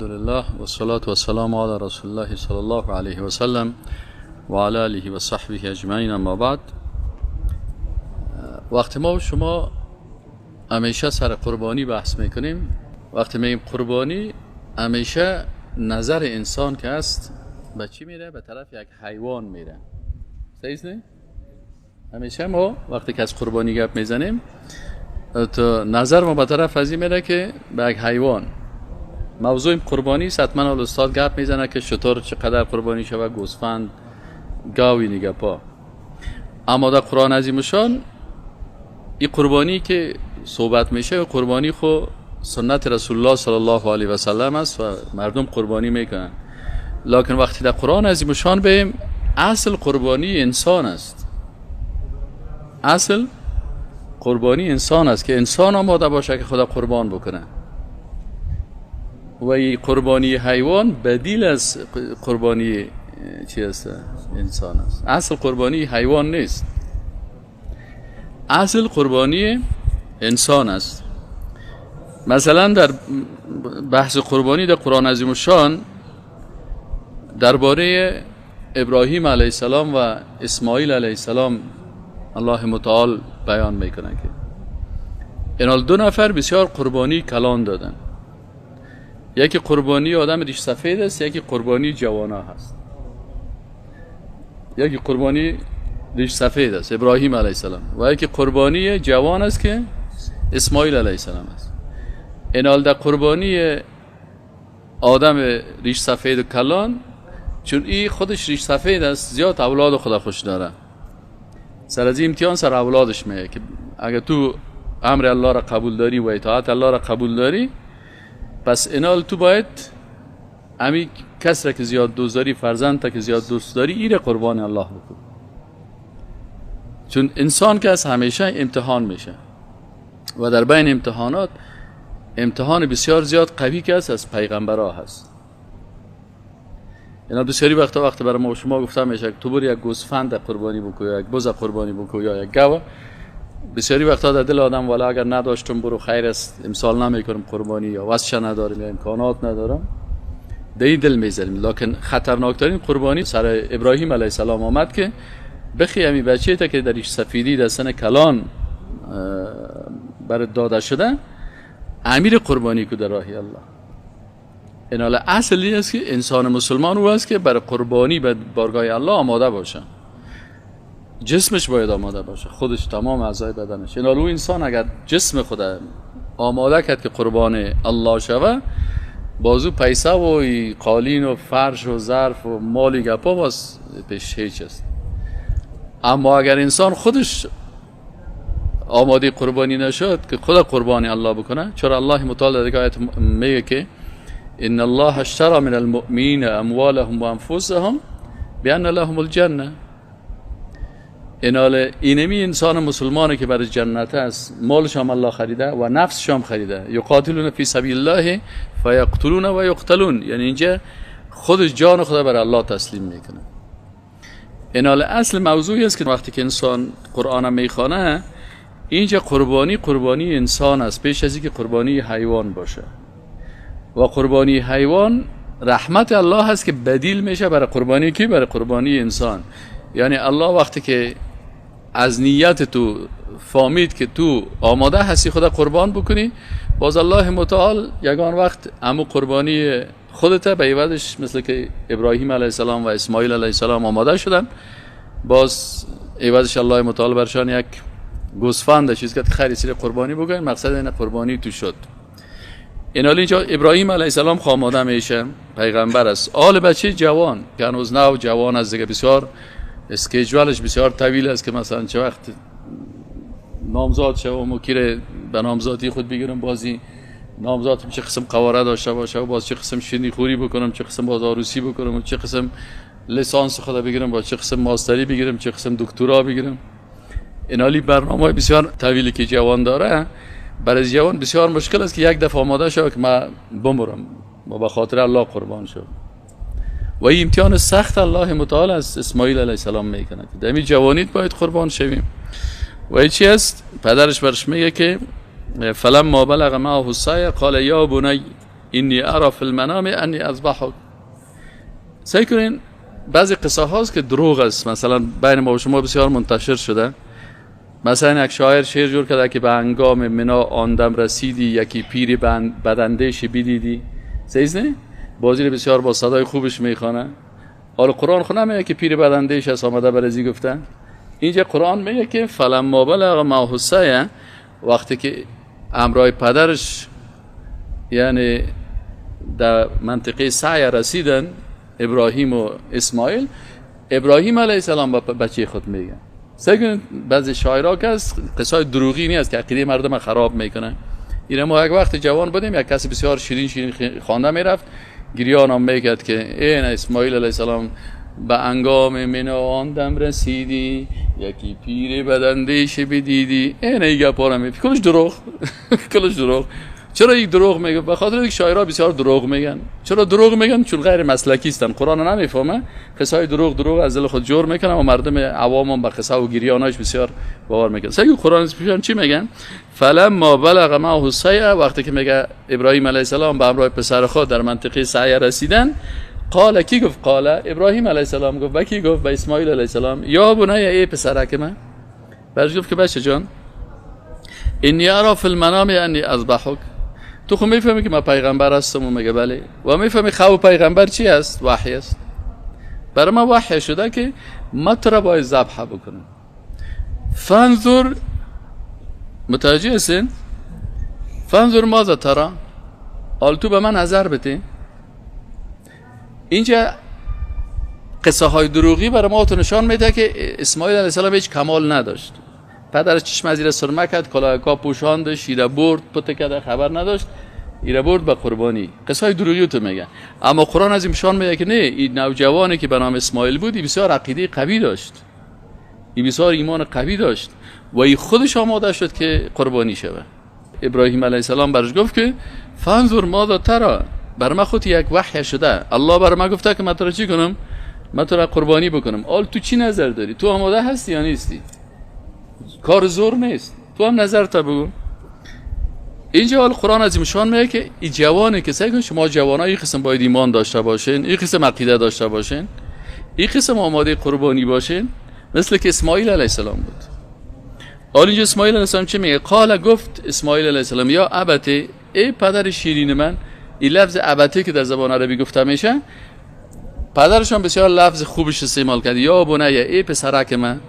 لله و الصلاة و السلام علی رسول الله صلی الله علیه و سلم و علی آله و صحبه اجمعین. اما بعد، وقتی ما و شما همیشه سر قربانی بحث میکنیم، وقتی میگیم قربانی همیشه نظر انسان که هست به چی میره؟ به طرف یک حیوان میره. صحیح نه؟ همیشه ما وقتی که از قربانی گپ میزنیم تو نظر ما به طرف از این میره که به یک حیوان. موضوع قربانی است، حتما استاد گپ میزنه که شتر چقدر قربانی شود، گوسفند، گاوی نگپا. اما در قرآن عظیم شان این قربانی که صحبت میشه قربانی خو سنت رسول الله صلی الله علیه و سلم است و مردم قربانی میکنن. لکن وقتی در قرآن عظیم شان بیم اصل قربانی انسان است. اصل قربانی انسان است که انسان آماده باشه که خدا قربان بکنه. و این قربانی حیوان بدیل از قربانی چی است؟ انسان است. اصل قربانی حیوان نیست، اصل قربانی انسان است. مثلا در بحث قربانی در قرآن عظیم الشان درباره ابراهیم علیه السلام و اسماعیل علیه السلام الله متعال بیان میکنه که اینال دو نفر بسیار قربانی کلان دادن. یکی قربانی آدم ریش سفید است، یکی قربانی جوانا هست. یکی قربانی ریش سفید است ابراهیم علیه السلام و یکی قربانی جوان است که اسماعیل علیه السلام است. اینال در قربانی آدم ریش سفید و کلان، چون این خودش ریش سفید است زیاد اولاد خدا خوش داره، سر از امتحان سر اولادش میه که اگه تو امر الله را قبول داری و اطاعت الله را قبول داری، پس اینال تو باید امی کس را که زیاد دوست داری، فرزند تا که زیاد دوست داری، ایره قربان الله بکن. چون انسان که از همیشه امتحان میشه و در بین امتحانات امتحان بسیار زیاد قوی که از پیغمبرها هست. اینا بسیاری وقت برای ما و شما گفته میشه که تو برو یک گوسفند قربانی بکن یا یک بز قربانی بکن یا یک گاو. بسیاری وقتا در دل آدم والا اگر نداشتم برو خیر است، امسال نمیکنم قربانی یا وسش ندارم یا امکانات ندارم، در این دل میذاریم. لکن خطرناکترین قربانی سر ابراهیم علیه السلام آمد که بخی همی بچه تا که درش سفیدی در سن کلان بر داده شده امیر قربانی کو در راه الله. این حال اصلی است که انسان مسلمان او است که بر قربانی به بارگاه الله آماده باشه، جسمش باید آماده باشه، خودش تمام اعضای بدنش. این حال او انسان اگر جسم خود آماده کرد که قربان الله شوه، بازو پیسه و قالین و فرش و ظرف و مالی گپا باز پیش هیچ است. اما اگر انسان خودش آماده قربانی نشد که خود قربانی الله بکنه، چرا الله متعال در آیت میگه که ان الله اشترى من المؤمنین اموالهم و انفسهم بان لهم الجنه. اینال اینمی انسان مسلمانه که برای جنت است، مالش هم الله خریده و نفسش هم خریده. یقاتلون فی سبیل الله فیقتلون و یقتلون، یعنی اینجا خودش جان خود برای الله تسلیم میکنه. اینال اصل موضوعی است که وقتی که انسان قرآن میخوانه اینجا قربانی قربانی انسان است پیش از اینکه قربانی حیوان باشه. و قربانی حیوان رحمت الله هست که بدیل میشه برای قربانی کی؟ برای قربانی انسان. یعنی الله وقتی که از نیت تو فهمید که تو آماده هستی خدا قربان بکنی، باز الله متعال یگان وقت امو قربانی خودت به عوضش، مثل که ابراهیم علیه السلام و اسماعیل علیه السلام آماده شدن، باز عوضش الله متعال برشان یک گوسفند چیز که خیلی سیر قربانی بکنی، مقصد این قربانی تو شد. این حال اینجا ابراهیم علیه السلام آماده میشه، پیغمبر است، آل بچه جوان که هنوز نو جوان است دیگه، بسیار اسکیجوالش بسیار طویل است که مثلا چه وقت نامزاد شوم و کی به نامزادی خود بگیرم، بازی نامزاد چه قسم قواره داشته باشه و باز چه قسم شیرینی خوری بکنم، چه قسم باز عروسی بکنم و چه قسم لیسانس خود بگیرم، با چه قسم ماستری بگیرم، چه قسم دکترا بگیرم. این حالی برنامه‌های بسیار طویلی که جوان داره، برای جوان بسیار مشکل است که یک دفعه آماده شود که من بمرم و به خاطر الله قربان شم. و این امتحان سخت الله متعال از اسماعیل علیه السلام میکنه که دمی جوانیت باید قربان شویم. و این چی است؟ پدرش برش میگه که فلما بلغ معه السعی قال یا بنی انی ارا فی المنام انی اذبحک. سعی کنین، بعضی قصه هاست که دروغ است، مثلا بین ما و شما بسیار منتشر شده. مثلا یک شاعر شعر جور کرده که به هنگام منا آندم رسیدی، یکی پیر بداندیش بدیدی. صحیح نه؟ بازی بسیار با صدای خوبش میخوانه. حالا قرآن خو نمیگه که پیر بداندیش است آمده برزی گفته. اینجا قرآن میگه که فلما بلغ معه السعی، وقتی که همراه پدرش یعنی در منطقه سعی رسیدن ابراهیم و اسماعیل، ابراهیم علیه السلام با بچه خود میگه. سعی کنید بعضی شاعرها که از قصای دروغی نیست که عقیده مردم خراب میکنه. اینا ما یک وقت جوان بودیم، یک کسی بسیار شیرین شیرین خوانده میرفت، گریان هم میکرد که این اسماعیل علیه السلام به انگام منا آندم رسیدی، یکی پیر بداندیش بدیدی. این ای گپا رو میگه، کلش دروغ. کلش دروغ. چرا یک دروغ میگه؟ به خاطر اینکه شاعرها بسیار دروغ میگن. چرا دروغ میگن؟ چون غیر مسلکی هستن، قرآن رو نمیفهمه، قصه دروغ دروغ از دل خود جور میکنن و مردم عوام هم به قصه و گریاناش بسیار باور میکنن. سعی قرآن پیشان چی میگن؟ فلما بلغ معه السعی، وقتی که میگه ابراهیم علیه السلام به همراه پسر خود در منطقه سعی رسیدن، قال، کی گفت؟ قال ابراهیم علیه السلام گفت. به کی گفت؟ به اسماعیل علیه السلام. یا بنی، ای پسرک من، برش گفت که بچه جان، انی ارا فی المنام انی اذبحک. تو خب میفهمی که من پیغمبر هستم؟ و میگه بله. و میفهمی خواب پیغمبر چی است؟ وحی است. برای من وحی شده که ما تو را باید ذبح بکنم. فانظر، متوجه هستین؟ فانظر ماذا ترى، حال تو به من نظر بده. اینجا قصه های دروغی برای ما تو نشان میده که اسماعیل علیه السلام هیچ کمال نداشت. پدرش چشم از ایره سرمه کرد، کلاهکا پوشاند، شیره برد، پت کرده، خبر نداشت، ایره برد به قربانی. قصه های دروغی تو میگن. اما قرآن از این نشان میده که نه، این نوجوانی که به نام اسماعیل بود، این بسیار عقیده قوی داشت، این بسیار ایمان قوی داشت و این خودش آماده شد که قربانی شود. ابراهیم علیه السلام برش گفت که فانظر ماذا ترى، بر من خود یک وحی شده، الله بر من گفته که من تو را چی کنم؟ من تو را قربانی بکنم. آل تو چی نظر داری؟ تو آماده هستی یا نیستی؟ کار زور نیست، تو هم نظر تا بگو. اینجا حال قرآن از نشان میده که این جوانی که سعی کن شما جوانای این قسم باید ایمان داشته باشین، این قسم عقیده داشته باشین، این قسم آماده قربانی باشین، مثل که اسماعیل علیه السلام بود. حال اینجا اسماعیل علیه السلام چه میگه؟ قال، گفت اسماعیل علیه السلام یا ابته، ای پدر شیرین من. این لفظ ابته که در زبان عربی گفته میشه، پدرشان بسیار لفظ خوبش استعمال کرد. یا بنی، ای پسرک من،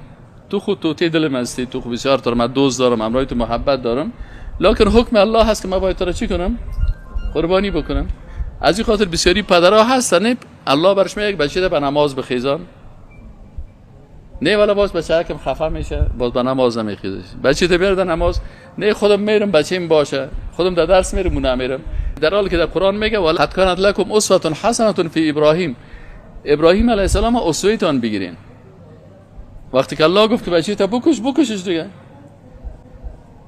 تو خود توته دل من هستی، تو خود بسیار تو من دوست دارم، همراه تو محبت دارم، لکن حکم الله هست که من باید تو را چی کنم؟ قربانی بکنم. از این خاطر بسیاری پدرها هستن، الله برش میگه بچه به نماز بخیزان، نه والا باز بچه کم خفه میشه، باز به نماز نمیخیزه. بچه ته بیار نماز، نه خودم میرم بچه‌م باشه، خودم در درس میرم و نمیرم. در حالی که در قرآن میگه ولقد کانت لکم اسوه حسنه فی ابراهیم، ابراهیم علیه السلام اسوه تان بگیرین. وقتی که الله گفت که بچه تا بکش، بکشش دیگه.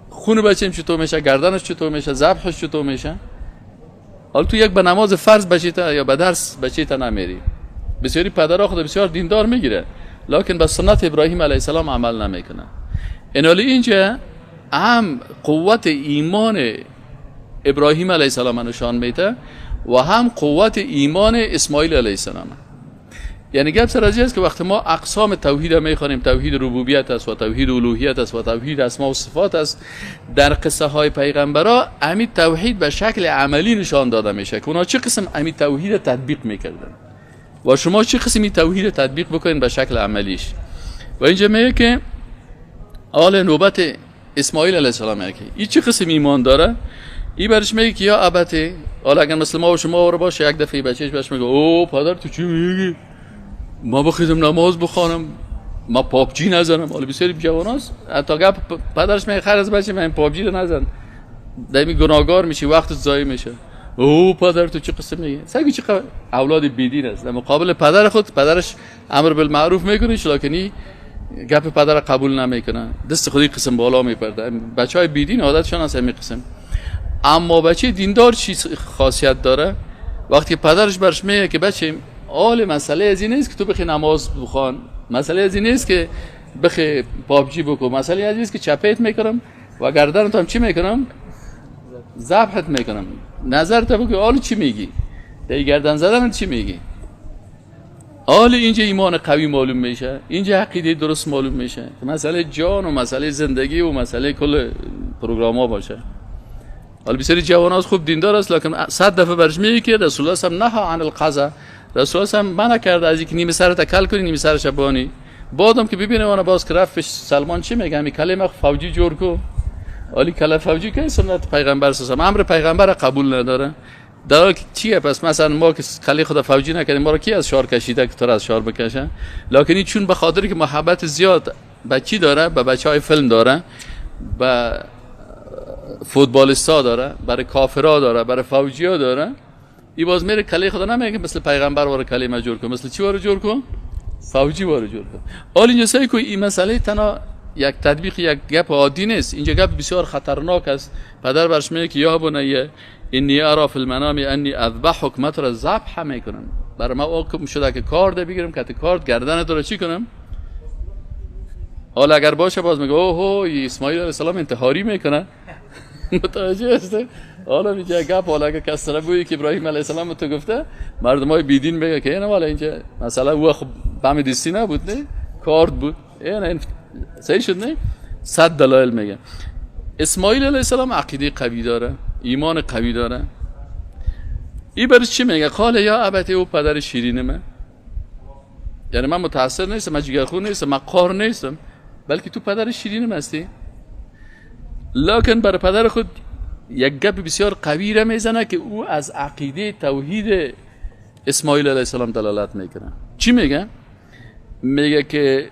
خون بچه‌م چطور میشه، گردنش چطور میشه، ذبحش چطور میشه. حالا تو یک به نماز فرض بچه تا یا به درس بچه تا نمیری. بسیاری پدرها خود بسیار دیندار میگیره، لکن به سنت ابراهیم علیه السلام عمل نمیکنه. اینالی اینجا هم قوت ایمان ابراهیم علیه السلام نشان میده و هم قوت ایمان اسماعیل علیه السلام. یعنی گپ سر از است که وقتی ما اقسام توحید میخوانیم، توحید ربوبیت است و توحید الوهیت است و توحید اسما و صفات است، در قصه های پیغمبرا همین توحید به شکل عملی نشان داده میشه که اونا چه قسم همین توحید تطبیق میکردن و شما چه قسمی توحید تطبیق بکنین به شکل عملیش. و اینجا میگه که آل نوبت اسماعیل علیه السلام که این چه قسم ایمان داره، این برش میگه که یا ابته. حالا اگر مثل ما و شما رو باشه، یک دفعه بچهش بهش میگه او پدر تو چی میگی؟ ما بخیزم نماز بخوانم، ما پابجی نزنم. حالا بسیاری جواناست حتی گپ پدرش میگه خیر از بچه من پابجی رو نزن، دمی گناهگار میشی، وقت ضایع میشه. او پدر تو چه قسم میگه؟ سگی چه اولاد بیدین است. در مقابل پدر خود، پدرش امر بالمعروف میکنه، لکنی گپ پدر قبول نمیکنه، دست خودی قسم بالا میپرده. بچهای بیدین عادتشان است همین قسم. اما بچه دیندار چی خاصیت داره؟ وقتی پدرش برش میگه که بچه آل مسئله از این نیست که تو بخی نماز بخوان، مسئله از این نیست که بخی پابجی بکن، مسئله از این نیست که چپیت میکنم و گردن تو هم چی میکنم؟ ذبحت میکنم. نظر تا بگو آل چی میگی؟ در گردن زدن چی میگی؟ آل اینجا ایمان قوی معلوم میشه، اینجا عقیده درست معلوم میشه. مسئله جان و مسئله زندگی و مسئله کل پروگرام ها باشه. حالا بسیاری جوان ها خوب دیندار است، لکن 100 دفعه برش میگه که رسول الله صلی الله عن القضا، رسول الله منع کرده از اینکه نیمه سرت کل کنی نیمه سرش بانی. بعدم که ببینه اون باز که رفت سلمان چی میگه؟ می کلمه فوجی جور کو. علی کله فوجی که سنت پیغمبر صلی الله، امر پیغمبر قبول نداره. در چیه پس؟ مثلا ما که کلی خدا فوجی نکردیم، ما رو کی از شار کشیده که تو رو از شار بکشه؟ لکن چون به خاطر که محبت زیاد بچی داره، به بچهای فیلم داره، به فوتبالیستا داره، برای کافرا داره، برای فوجیا داره، ای باز میره کلی خدا نمیگه مثل پیغمبر واره کلمه جور کن، مثل چی واره جور کن؟ فوجی واره جور کن. حالا اینجا سعی کن این مسئله تنها یک تطبیق یک گپ عادی نیست، اینجا گپ بسیار خطرناک است. پدر برش میگه که یا بنی انی ارا فی المنام انی اذبحک، من تو را ذبح میکنم، برای ما حکم شده که کارد بگیرم که کارد گردن تو را چی کنم. حالا اگر باشه باز میگه اوه اسماعیل علیه السلام انتحاری میکنه. متوجه هستی؟ حالا میگه گپ، حالا اگر کس طرف بویی که ابراهیم علیه السلام تو گفته، مردم های بیدین میگه که اینه والا اینجا مثلا او خب بم دستی نبود، نه کارد بود، اینه صحیح شد نه؟ 100 دلایل میگه. اسماعیل علیه السلام عقیده قوی داره، ایمان قوی داره. ای برش چی میگه؟ قال یا ابتی، او پدر شیرین من، یعنی من متاثر نیستم، من جگرخون نیستم، من قار نیستم، بلکه تو پدر شیرینم هستی. لکن برای پدر خود یک گپ بسیار قوی را میزنه که او از عقیده توحید اسماعیل علیه السلام دلالت میکنه. چی میگه؟ میگه که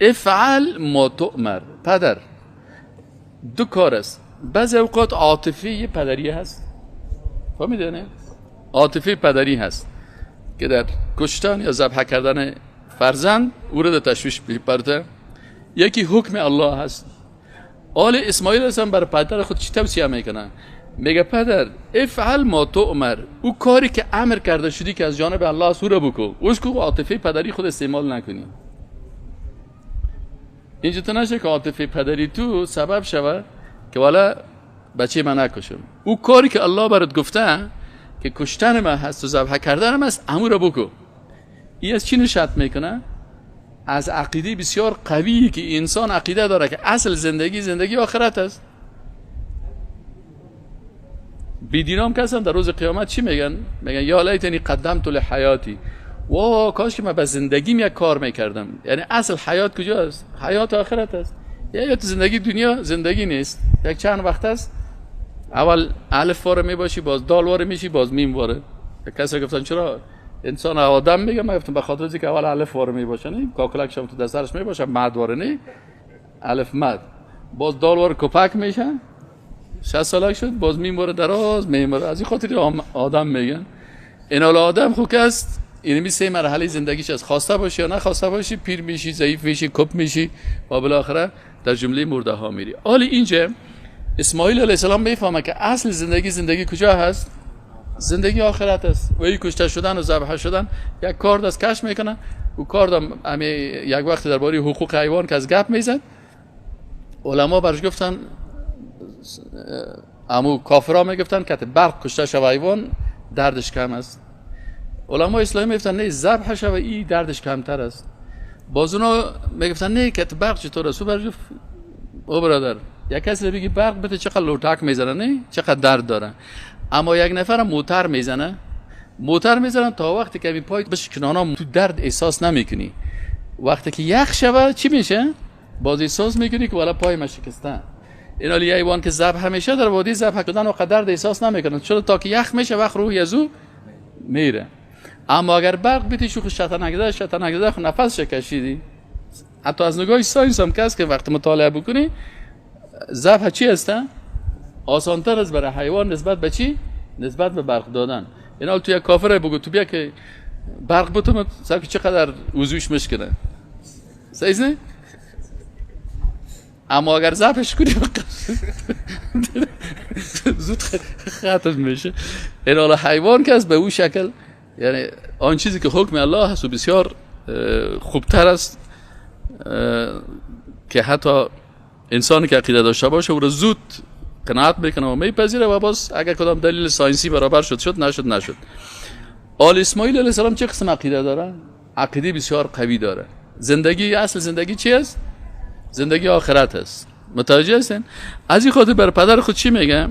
افعل ما تؤمر. پدر دو کار است، بعضی اوقات عاطفی پدری هست، فهمیدی نه؟ عاطفی پدری هست که در کشتن یا ذبح کردن فرزند او را در تشویش میپرده. یکی حکم الله هست. آل اسماعیل هستن برای پدر خود چی توصیه میکنه؟ میگه پدر افعل ما تؤمر، او کاری که امر کرده شدی که از جانب الله است او را بکن. اوش که عاطفه پدری خود استعمال نکنی. اینجا تو نشه که عاطفه پدری تو سبب شوه که والا بچه من نکشم. او کاری که الله برات گفته که کشتن من هست و ذبح کردن من هست، امو را بکن. این از چی نشأت میکنه؟ از عقیده بسیار قوی که انسان عقیده داره که اصل زندگی زندگی آخرت است. بیدینام کسان در روز قیامت چی میگن؟ میگن یا لیتنی قدمت لحیاتی، وا کاش که من به زندگیم یک کار میکردم. یعنی اصل حیات کجاست؟ حیات آخرت است. یا زندگی دنیا زندگی نیست، یک چند وقت است. اول الف واره میباشی، باز دال واره میشی، باز میم واره. کسی گفتن چرا انسان آدم میگه؟ من گفتم به خاطر اینکه اول الف واره میباشه، نه کاکلک شم تو دستش میباشه، مد واره نه الف مد، باز دال واره کپک میشه، 60 ساله شد، باز میم واره دراز میم واره. از این خاطر آدم میگن. این آدم خو که است، اینمی سه مرحله زندگیش است، خواسته باشی یا نخواسته باشی پیر میشی، ضعیف میشی، کپ میشی و بالاخره در جمله مرده ها میری. حالا اینجا اسماعیل علیه السلام میفهمه که اصل زندگی زندگی کجا هست؟ زندگی آخرت است. و این کشته شدن و ذبح شدن یک کارد از کش میکنه. او کارد هم یک وقت درباره حقوق حیوان که از گپ میزد، علما برش گفتن، امو کافرا میگفتن که برق کشته شو حیوان دردش کم است. علما اسلامی میگفتن نه ذبح شو ای دردش کمتر است. باز اونا میگفتن نه که برق چطور است؟ او برش گفت او برادر، یک کسی بگی برق بده چقدر لوتک میزنه، نه چقدر درد داره. اما یک نفر موتر میزنه، موتر میزنه تا وقتی که می پای بشکنانا تو درد احساس نمیکنی. وقتی که یخ شوه چی میشه؟ باز احساس میکنی که والا پای ما شکسته. این حالی حیوان که ذبح میشه در وادی ذبح کردن و درد احساس نمیکنه، چون تا که یخ میشه وقت روح از او میره. اما اگر برق بیتی شوخ شطنک زده خو نفس کشیدی. حتی از نگاه science هم کس که وقتی مطالعه بکنی ذبح چی هست؟ آسانتر است برای حیوان نسبت به چی؟ نسبت به برق دادن. این حال تو یک کافر بگو تو بیا که برق بتم سر که چقدر وضوش مشکنه، صحیح نه؟ اما اگر ذبحش کنی زود ختم میشه. این حال حیوان که است به او شکل، یعنی آن چیزی که حکم الله هست و بسیار خوبتر است که حتی انسانی که عقیده داشته باشه او را زود قناعت میکنه و میپذیره و باز اگر کدام دلیل science ی برابر شد شد، نشد نشد. آل اسماعیل علیه السلام چه قسم عقیده داره؟ عقیده بسیار قوی داره. زندگی، اصل زندگی چی است؟ زندگی آخرت است. متوجه هستین؟ از این خاطر بر پدر خود چی میگه؟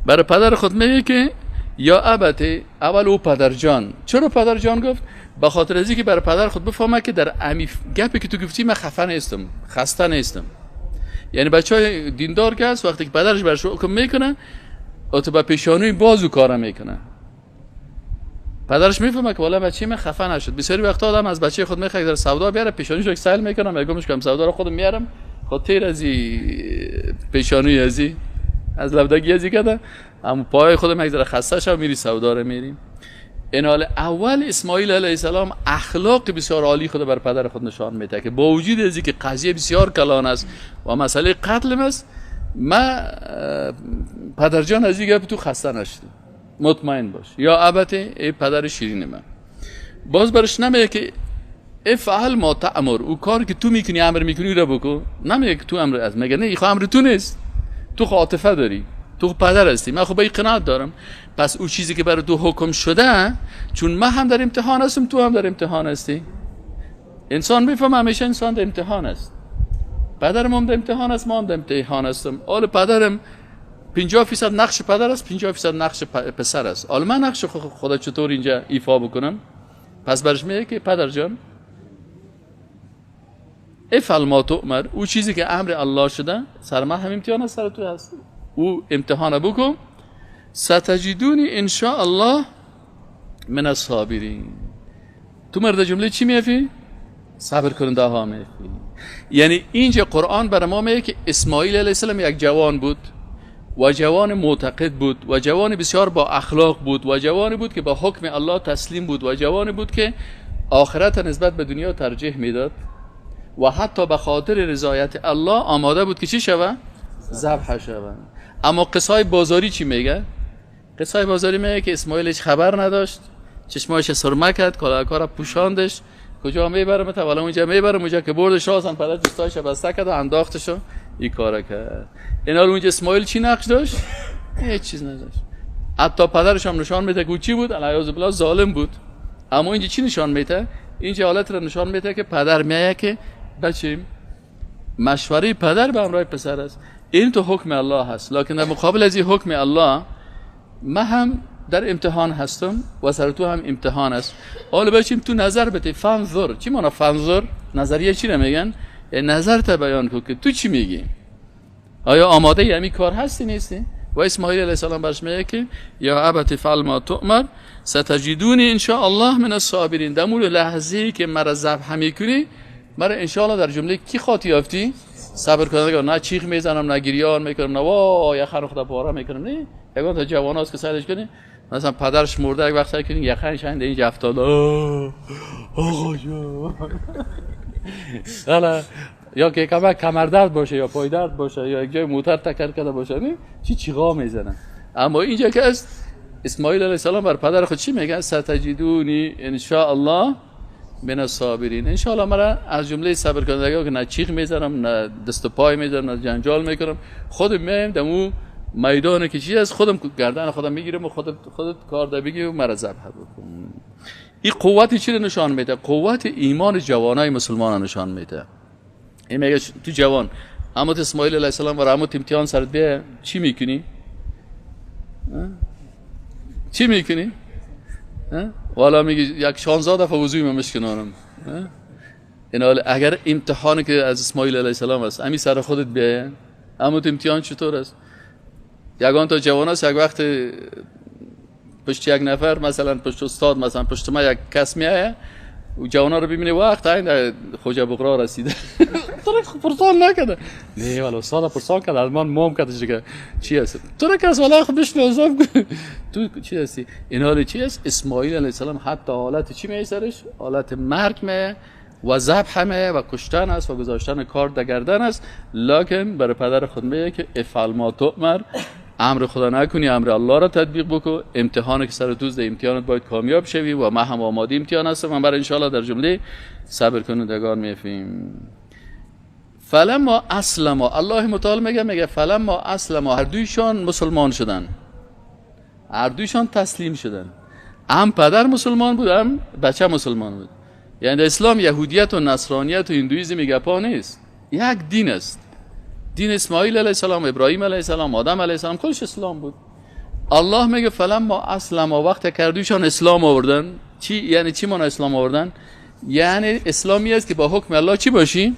بر پدر خود میگه که یا ابته، اول او پدر جان. چرا پدر جان گفت؟ به خاطر از اینکه بر پدر خود بفهمه که در امی گپی که تو گفتی من خفه نیستم، خسته نیستم. یعنی بچهای دیندار که هست وقتی که پدرش برش حکم میکنه تو با پیشانی بازو کار میکنه، پدرش میفهمه که والا بچه من خفه نشد. بسیاری وقتا آدم از بچه خود میخواد در سودا بیاره، پیشانیش رو سیل میکنم، میگمش که سودا رو خودم میارم، خود تیر از پیشانی ازی از لبدگی ازی کده، اما پای خودم یک ذره خسته شو میری سودا رو میریم. این حال اول اسماعیل علیه السلام اخلاق بسیار عالی خود بر پدر خود نشان میده که با وجود از اینکه قضیه بسیار کلان است و مسئله قتل است، ما پدر جان از این گپ تو خسته نشدی، مطمئن باش. یا ابته، ای پدر شیرین من. باز برش نمیگه که افعل ما تأمر، او کار که تو میکنی امر میکنی رو بکن. نمیگه که تو امر از، میگه نه این امر تو نیست، تو عاطفه داری، تو پدر هستی، من خب به این قناعت دارم. پس او چیزی که برای تو حکم شده، چون من هم در امتحان هستم تو هم در امتحان هستی. انسان میفهمه همیشه انسان در امتحان است. پدرم هم در امتحان است، ما هم در امتحان هستم. حال پدرم 50% نقش پدر است، 50% نقش پسر است. حالا من نقش خدا چطور اینجا ایفا بکنم؟ پس برش میگه که پدر جان افعل ما تؤمر، او چیزی که امر الله شده سر من هم امتحان است، سر تو هست، او امتحان بکن. ستجدونی ان شاء الله من الصابرین. تو مرد جمله چی میفی؟ صبر کننده ها میفی. یعنی اینجا قرآن بر ما میگه که اسماعیل علیه السلام یک جوان بود و جوان معتقد بود و جوان بسیار با اخلاق بود و جوانی بود که با حکم الله تسلیم بود و جوانی بود که آخرت نسبت به دنیا ترجیح میداد و حتی به خاطر رضایت الله آماده بود که چی شوه؟ ذبح شوه. اما قصای بازاری چی میگه؟ قصای بازاری میگه که اسماعیل هیچ خبر نداشت، چشمایش سرمه کرد، کلاهکا را پوشاندش، کجا میبرم؟ تا والا اونجا میبرم، اونجا که بردش رازن پدر دستایش بسته کرد و انداختش و این کارا کرد. اینا رو اونجا اسماعیل چی نقش داشت؟ هیچ چیز نداشت. حتی پدرش هم نشان میده که چی بود؟ العیاذ بالله ظالم بود. اما اینجا چی نشان میده؟ اینجا حالت را نشان میده که پدر میگه که بچیم مشوره پدر به همراه پسر است، این تو حکم الله هست، لکن در مقابل از این حکم الله من هم در امتحان هستم و سر تو هم امتحان است. حالا بچیم تو نظر بده، فانظر. چی معنی فانظر؟ نظریه چی میگن؟ نظر تا بیان کن که تو چی میگی، آیا آماده ی همین کار هستی نیستی؟ و اسماعیل علیه السلام برش میگه که یا ابت فعل ما تؤمر ستجدونی ان شاء الله من الصابرین. در مورد لحظه‌ای که مرا ذبح میکنی، مرا ان شاء الله در جمله کی خاطی یافتی؟ صبر کنندگان. نه چیخ میزنم، نه گریان میکنم، نه وای یخ خدا پاره میکنم. نه یگان تا جوان هاست که سرش کنی مثلا پدرش مرده، یک وقت سر کنی یخنش هنده اینجا افتاد، آقا جان یا که کمر درد باشه یا پای درد باشه یا یک جای موتر تکر کرده باشه، نه چی چیغا میزنن. اما اینجا که است اسماعیل علیه السلام بر پدر خود چی میگه؟ ستجدونی ان شاء الله من الصابرین. ان شاء الله مرا از جمله صبر کنندگان که نه چیغ میزنم، نه دست و پای میزنم، نه جنجال میکنم، خودم میایم دمو میدان که چیز خودم گردن خودم میگیرم و خودت کار ده بگی و مرا ذبح بکن. این قوت چی رو نشان میده؟ قوت ایمان جوانای مسلمان نشان میده. این میگه تو جوان، اما اسماعیل علیه السلام و عموت امتحان سرت بیا، چی میکنی؟ چی میکنی؟ والا میگه یک 16 دفعه وضوی من مشکنانم. این حال اگر امتحانی که از اسماعیل علیه السلام است امی سر خودت بیایه، اما امتحان چطور است؟ یگان تا جوان است، یک وقت پشت یک نفر مثلا پشت استاد مثلا پشت ما یک کس میایه و جوانا رو ببینه وقت این خوجه بقرا رسیده تو پرسان نکرده، نه والا استاد پرسان کرد از من موم کرد که چی هست تو کس والا خب بشنو تو چی هستی. این حال چی است؟ اسماعیل علیه السلام حتی حالت چی می سرش؟ حالت مرگ می و ذبح می و کشتن است و گذاشتن کار در گردن است، لکن برای پدر خود میگه که افعل ما تؤمر، امر خدا نکنی، امر الله را تطبیق بکن، امتحان که سر توز ده امتحانت باید کامیاب شوی و من هم آماده امتحان هستم، من برای انشاءالله در جمله صبر کنندگان میفیم. فلما اسلم، الله متعال میگه فلما اسلم، هر دویشان مسلمان شدن، هر دویشان تسلیم شدن. هم پدر مسلمان بود، هم بچه مسلمان بود. یعنی اسلام یهودیت و نصرانیت و هندویزم گپا نیست، یک دین است. دین اسماعیل علیه السلام، ابراهیم علیه السلام، آدم علیه السلام، کلش اسلام بود. الله میگه فلما اسلم، وقتی که هر دویشان اسلام آوردن، چی یعنی چی معنی اسلام آوردن؟ یعنی اسلامی است که با حکم الله چی باشی؟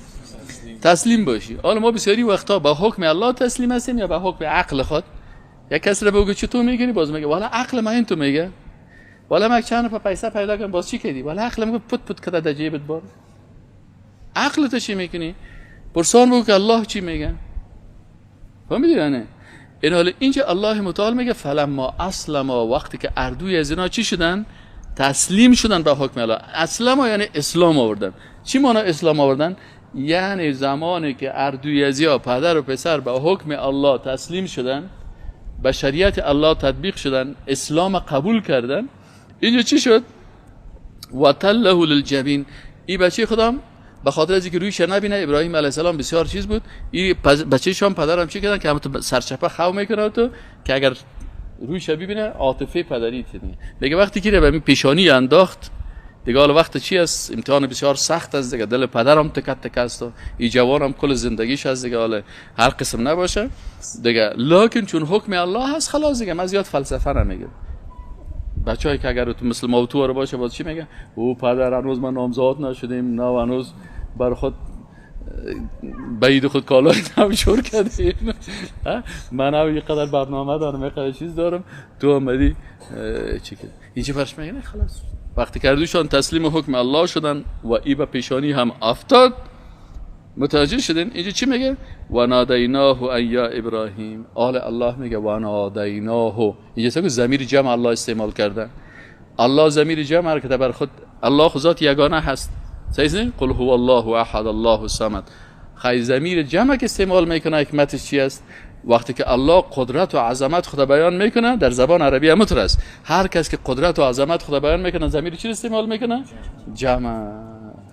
تسلیم باشی. حالا ما بسیاری وقتا با حکم الله تسلیم هستیم یا با حکم عقل خود. یک کس رو بگو چطور میگی، باز میگه والا عقل من این تو میگه، والا من چند نفر پیسه پیدا کردم باز چی کردی؟ والا عقل میگه پت پت کده در جیبت بار. عقل تو چی میکنی؟ پرسان بگو که الله چی میگه. فهمیدی نه؟ این حال اینجا الله متعال میگه فلما اسلم، وقتی که اردوی از اینا چی شدن؟ تسلیم شدن به حکم الله. اسلم یعنی اسلام آوردن. چی معنی اسلام آوردن؟ یعنی زمانی که اردوی از یا پدر و پسر به حکم الله تسلیم شدن، به شریعت الله تطبیق شدن، اسلام قبول کردن، اینجا چی شد؟ و تله للجبین. این بچه خودم به خاطر از اینکه رویش نبینه، ابراهیم علیه السلام بسیار چیز بود، این بچه شام پدرم چی کردن که هم تو سرچپه خو میکنه تو که اگر رویش ببینه عاطفه پدری تنی. میگه وقتی که به پیشانی انداخت دیگه، حالا وقت چی است؟ امتحان بسیار سخت است دیگه، دل پدرم تکت تک است و این جوانم کل زندگیش است دیگه، حالا هر قسم نباشه دیگه، لکن چون حکم الله هست خلاص دیگه، من زیاد فلسفه نمیگم. بچه‌ای که اگر تو مثل ما و تو باشه باز چی میگه؟ او پدر هنوز من نامزاد نشدیم، نه هنوز بر خود بعید خود کالای نو جور کردیم، من هم یه قدر برنامه دارم، یه قدر چیز دارم، تو آمدی چی کرد؟ اینجا برش میگه خلاص. وقتی کردوشان تسلیم حکم الله شدن و ای به پیشانی هم افتاد، متوجه شدن اینجا چی میگه؟ و نادیناه ان یا ابراهیم. آل الله میگه و نادیناه، اینجا سگو ضمیر جمع الله استعمال کرده. الله ضمیر جمع که بر خود الله ذات یگانه هست، صحیح؟ قل هو الله احد الله الصمد. خی ضمیر جمع که استعمال میکنه حکمتش چی است؟ وقتی که الله قدرت و عظمت خود بیان میکنه در زبان عربی هم است، هر کس که قدرت و عظمت خود بیان میکنه ضمیر چی استعمال میکنه؟ جمع.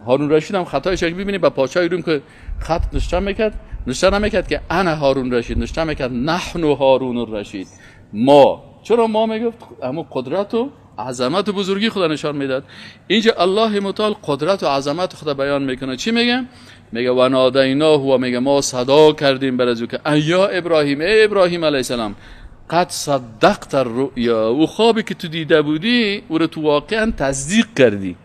هارون رشید هم خطایش که ببینید با پادشاه روم که خط نشته میکرد، نشته نمیکرد که انا هارون رشید، نشته میکرد نحن هارون الرشید. ما چرا ما میگفت؟ اما قدرت و عظمت و بزرگی خدا نشان میداد. اینجا الله متعال قدرت و عظمت خدا بیان میکنه. چی میگه؟ میگه و نادیناه، و میگه ما صدا کردیم بر از او که ایا ابراهیم، ای ابراهیم علیه السلام، قد صدقت الرؤیا، او خوابی که تو دیده بودی او رو تو واقعا تصدیق کردی،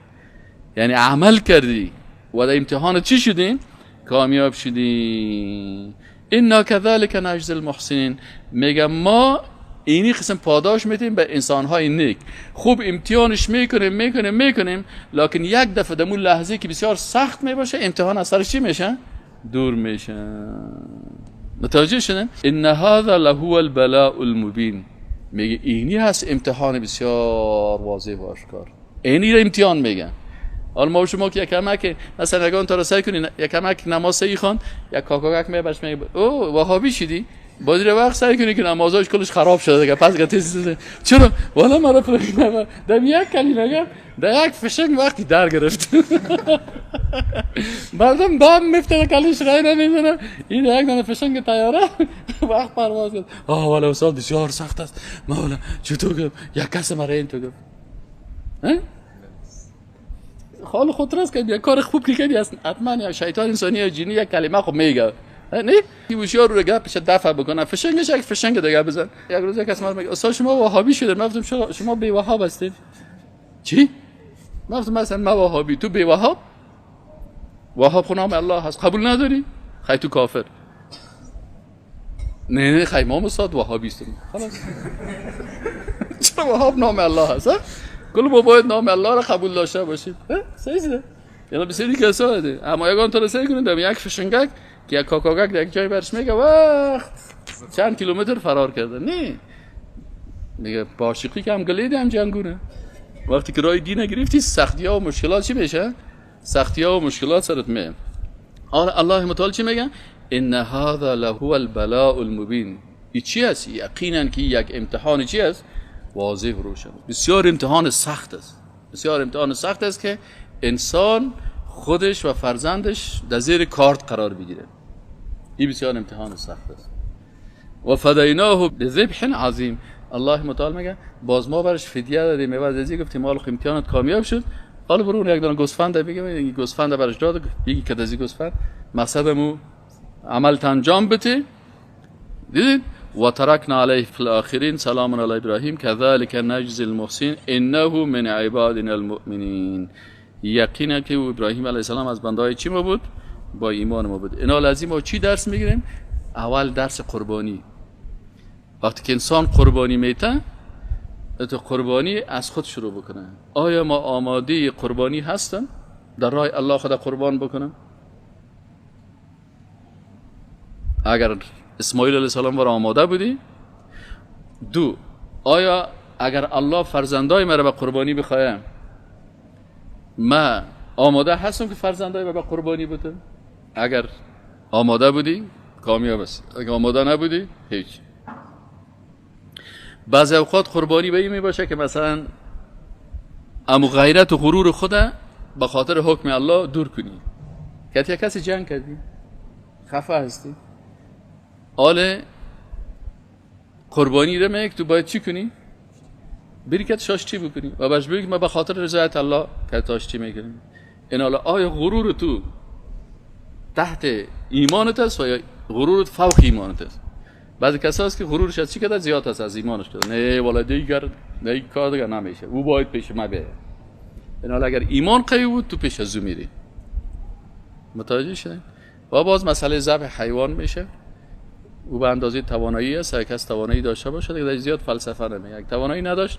یعنی عمل کردی و در امتحان چی شدی؟ کامیاب شدی. انا كذلك نجزی المحسنین. میگه ما اینی قسم پاداش میتیم به انسانهای نیک. خوب امتحانش میکنیم میکنیم میکنیم، لکن یک دفعه در اون لحظه که بسیار سخت میباشه امتحان از سرش چی میشه؟ دور میشه. متوجه شدن؟ ان هذا لهو البلاء المبین. میگه اینی هست امتحان بسیار واضح و آشکار. اینی رو امتحان میگن. حالا ما شما که یکمک مثلا اگه تا رو سعی کنین یکمک نماز سعی خوان، یک کاکاک میبرش میگه او وهابی شدی، باز رو وقت سعی کنی که نمازاش کلش خراب شده دیگه، پس گفت چرا والا مرا پرینه دم یک کلمه گفت در یک فشنگ وقتی در گرفت. مردم بام میفته کلش رای نمیزنه، این یک دانه فشنگ طیاره وقت پرواز کرد. آه والا استاد بسیار سخت است، مولا چطور گفت یک کس مرا این تو گفت حال خود راست که یک کار خوب که کردی اصلا حتما یا شیطان انسانی یا جنی یک کلمه خوب میگه نه هوشیار رو گپش دفع بکنه، فشنگش یک فشنگ دیگه بزن. یک روز یک کس میگه استاد شما وهابی شده، من گفتم شما بی وهاب هستید. چی؟ من گفتم مثلا ما وهابی، تو بی وهاب؟ وهاب خو نام الله هست، قبول نداری؟ خی تو کافر. نه نه خی ما استاد وهابی هستیم خلاص. چرا وهاب نام الله هست؟ کل ما باید نام الله را قبول داشته باشیم. صحیح. یعنی بسیاری کسا ده اما یگان تا سعی کنید دم یک فشنگک که یک کاکاگک در یک جای برش میگه وقت چند کیلومتر فرار کرده. نه میگه باشقی که هم گلید هم جنگونه. وقتی که رای دین گرفتی سختی ها و مشکلات چی میشه؟ سختی ها و مشکلات سرت میه. الله متعال چی میگه؟ ان هذا لهو البلاء المبین. این چی است؟ یقینا که یک امتحان چی است؟ واضح و روشن. بسیار امتحان سخت است. بسیار امتحان سخت است که انسان خودش و فرزندش در زیر کارت قرار بگیره. این بسیار امتحان سخت است. و فدیناه بذبح عظیم. الله متعال میگه باز ما برش فدیه دادیم، بعد از این گفتیم حالا امتحانت کامیاب شد، حالا برو یک دانه گوسفند بگیم، این گوسفند برش داد، بگی که از این گوسفند مقصدمو عمل انجام بده. دیدید؟ و ترکنا علیه فی الاخرین سلام علی ابراهیم كذلك نجزی المحسنین انه من عبادنا المؤمنین. یقینا که ابراهیم علیه السلام از بندهای چی ما بود؟ با ایمان ما بود. اینا لازم ما چی درس میگیریم؟ اول درس قربانی. وقتی که انسان قربانی میته، تو قربانی از خود شروع بکنه. آیا ما آماده قربانی هستم؟ در راه الله خدا قربان بکنم؟ اگر اسماعیل علیه السلام برای آماده بودی؟ دو، آیا اگر الله فرزندای مرا به قربانی بخوایم، ما آماده هستم که فرزندای مرا به قربانی بتم؟ اگر آماده بودی کامیاب است، اگر آماده نبودی هیچ. بعضی اوقات قربانی به این می باشه که مثلا امو غیرت و غرور خود به خاطر حکم الله دور کنی. که یک کسی جنگ کردی، خفه هستی، آله قربانی رو میگه تو باید چی کنی؟ بری که شاش چی بکنی و باش بگی ما به خاطر رضایت الله که تاش چی میکنیم. این حالا آیا غرور تو تحت ایمانت است و یا غرورت فوق ایمانت است؟ بعضی کسا هست که غرورش از چی کده زیاد است از ایمانش کده، نه والا دیگر نه کار دیگر نمیشه، او باید پیش ما بیاید. این حالا اگر ایمان قوی بود تو پیش از او میری. متوجه شدین؟ و باز مسئله ذبح حیوان میشه، او به اندازه توانایی است. اگه کس توانایی داشته باشه دیگه زیاد فلسفه نمیگه. اگه توانایی نداشت،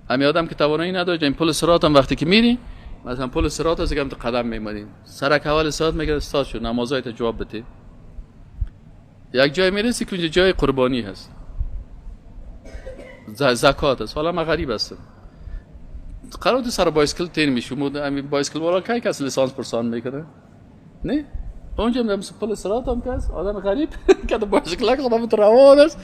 همین آدم که توانایی نداشت، این پل صراط هم وقتی که میری، مثلا پل صراط از که قدم میمونین، سرک اول صراط میگه استاد شو نمازایت جواب بده. یک جای میرسی که اونجا جای قربانی هست، زکات است. حالا من غریب هستم، قرار تو سر بایسکل تیر میشم، همین بایسکل والا کی کس لیسانس پرسان میکنه؟ نه اونجا هم پل صراط هم کس آدم غریب که بایسکل خودم تو روان است،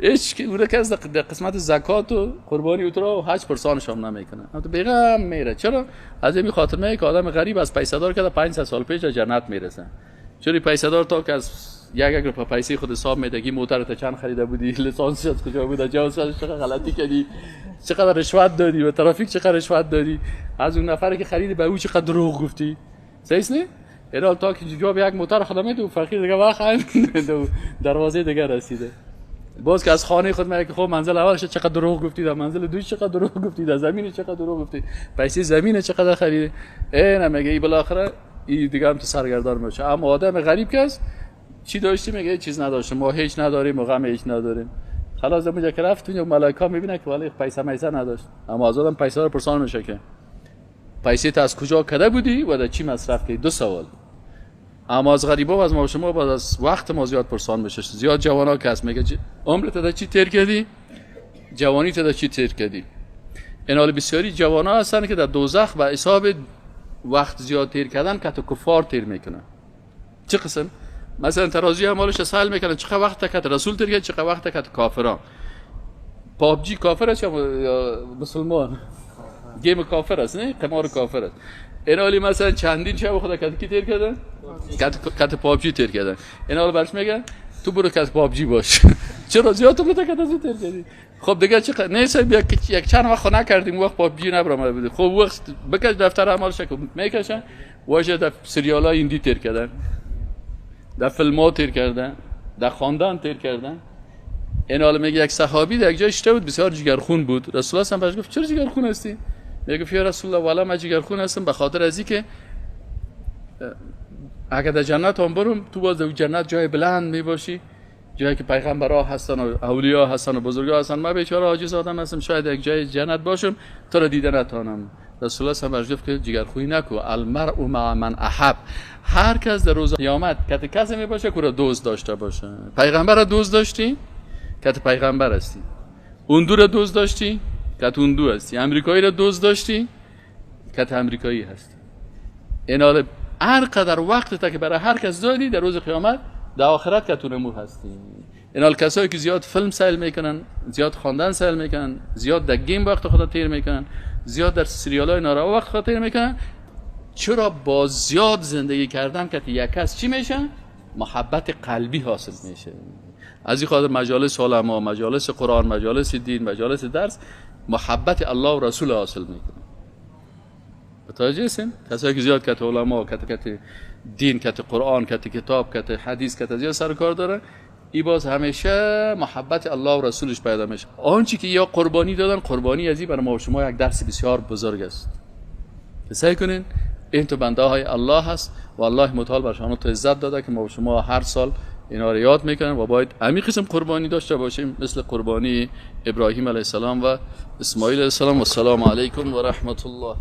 هیچ اون کس در قسمت زکات و قربانی و حج پرسانش هم نمیکنه، تو بیغم میره. چرا؟ از این خاطر میگه که آدم غریب از پیسه دار که 500 سال پیش جنت میرسه. چون پیسه دار تا که از یک یک روپیه پیسه خود حساب میده که موتر تا چند خریده بودی، لیسانس از کجا بود، جواز چقدر غلطی کردی، چقدر رشوت دادی و ترافیک چقدر رشوت دادی، از اون نفری که خرید به او چقدر دروغ گفتی. صحیح نه؟ اینا تا که جواب یک موتر خود میده و فقیر دیگه وقت دروازه دیگه رسیده. باز که از خانه خود میگه که خب منزل اولش چقدر دروغ گفتی، در منزل دوش چقدر دروغ گفتی، در زمین چقدر دروغ گفتی، پیسه زمین چقدر خریدی. اینا میگه ای بالاخره این دیگه هم تو سرگردان میشه. اما آدم غریب که است چی داشتی؟ میگه چیز نداشتم، ما هیچ نداریم و غم هیچ نداریم. خلاص اونجا که رفت اونجا ملائکه میبینه که ولی پیسه میسه نداشت. اما از آدم پیسه رو پرسان میشه که پیسه تا از کجا کده بودی و در چی مصرف کردی؟ دو سوال. اما از غریبا و از ما شما بعد از وقت ما زیاد پرسان میشه. زیاد جوانا که هست میگه عمرت در چی تیر کردی؟ جوانی تا در چی تیر کردی؟ این حال بسیاری جوانا هستن که در دوزخ و حساب وقت زیاد تیر کردن که تو کفار تیر میکنن. چه قسم؟ مثلا ترازی اعمالش سهل میکنن، چقدر وقت که رسول تیر کرد، چقدر وقت که کافران. PUBG کافر است یا مسلمان؟ game کافر است، نه قمار کافر است. این حالی مثلا چندین شب خدا کت کی تیر کردن؟ کت PUBG تیر کردن. این حال برش میگه تو برو کت PUBG باش. چرا زیاد تو کت از تیر کردی؟ خب دیگه چه نه یک چند وقت نکردیم، وقت PUBG نبرآمده بود. خب وقت بکش دفتر اعمالش که میکشن واژه در سریال های هندی تیر کردن، در فیلم ها تیر کردن، در خواندن تیر کردن. این حال میگه یک صحابی در یک جای شده بود، بسیار جگرخون بود. رسول الله بهش گفت چرا جگرخون هستی؟ میگه یا رسول الله والا من جگرخون هستم به خاطر از اینکه اگر در جنت هم برم تو باز در جنت جای بلند میباشی، جایی که پیغمبرها هستن و اولیا هستن و بزرگا هستن، من بیچاره عاجز آدم هستم، شاید یک جای جنت باشم تو را دیده نتانم. رسول الله بهش گفت که جگرخونی نکو، المرء مع من احب، هر کس در روز قیامت کت کسی میباشه که را دوست داشته باشه. پیغمبر را دوست داشتی کت پیغمبر هستی، اون دو را دوست داشتی کت اون دو هستی، امریکایی را دوست داشتی کت امریکایی هستی. این حال هر قدر وقت تا که برای هر کس دادی در روز قیامت در آخرت کت اون مو هستی. این حال کسایی که زیاد فیلم سیل میکنن، زیاد خواندن سیل میکنن، زیاد در game وقت خود تیر میکنن، زیاد در سریال های ناروا وقت خود تیر میکنن، چرا با زیاد زندگی کردن کت یک کس چی میشن؟ محبت قلبی حاصل میشه. از این خاطر مجالس علما، مجالس قرآن، مجالس دین، مجالس درس محبت الله و رسول حاصل میکنه. متوجه هستین؟ کسایی که زیاد کت علما، کت دین، کت قرآن، کت کتاب، کت حدیث، کت زیاد سر کار داره، ای باز همیشه محبت الله و رسولش پیدا میشه. آنچه که یا قربانی دادن، قربانی از این برای ما و شما یک درس بسیار بزرگ است. سعی کنین این تو بنده های الله هست و الله متعال بر شما تو عزت داده که ما و شما هر سال اینا رو یاد میکنن و باید همین قسم قربانی داشته باشیم، مثل قربانی ابراهیم علیه السلام و اسماعیل علیه السلام. و السلام علیکم و رحمت الله.